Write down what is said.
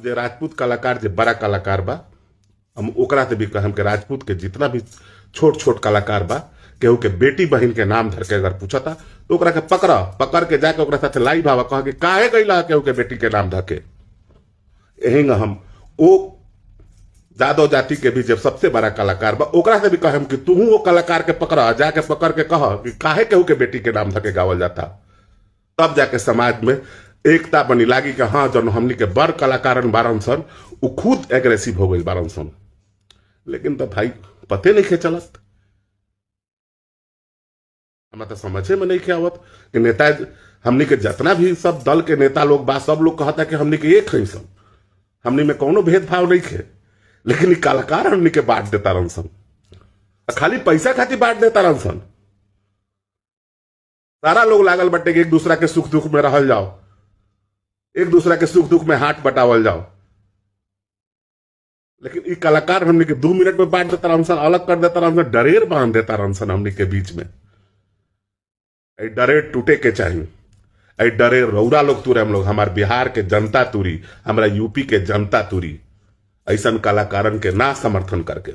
जे राजपूत कलाकार, जे बड़ा कलाकार बा, हम ओकरा से भी कहम कि राजपूत के जितना भी छोट छोट कलाकार बा, केहू के बेटी बहन के नाम धर के अगर पूछता तो ओकरा के पकड़ा, पकड़ के जाके ओकरा साथे लाइव आवा, कह के काहे गईला केहू के बेटी के नाम धके। एहिंग हम ओ जादव जाति के भी जब सबसे बड़ा कलाकार बा, ओकरा से भी कहम कि तू वो कलाकार के पकड़ा, जाके पकड़ के कह कि काहे केहू के बेटी के नाम धके गावल जाता। तब जाके समाज में एकता बनी, लागी कि हाँ, जन हमनी के बड़ कलाकारन बारन सन, उ खुद एग्रेसिव हो गई बारन सन। लेकिन तो भाई पते नहीं चलत। हमरा तो समझे में नहीं आवत कि नेता हमनी के जितना भी सब दल के नेता लोग बा, सब लोग कहता कि हमनी के एक हई सब, हमनी में कोनो भेदभाव नहीं है, लेकिन कलाकार हमनी के बांट देता रहन सन, खाली पैसा खातिर बांट देता रहन सन। सारा लोग लागल बटे कि एक दूसरा के सुख दुख में रहल जाओ, एक दूसरा के सुख दुख में हाथ बटावल जाओ, लेकिन ई कलाकार हमनी के 2 मिनट में बांट देता रहन सन, अलग कर देता रहन सन, डरेर बांध देता रहन सन हमनी के बीच में। ए डरेर टूटे के चाहिए, ए डरे रौरा लोग तुरे, हम लोग, हमार बिहार के जनता तुरी, हमारा यूपी के जनता तुरी, ऐसन कलाकारन के ना समर्थन करके।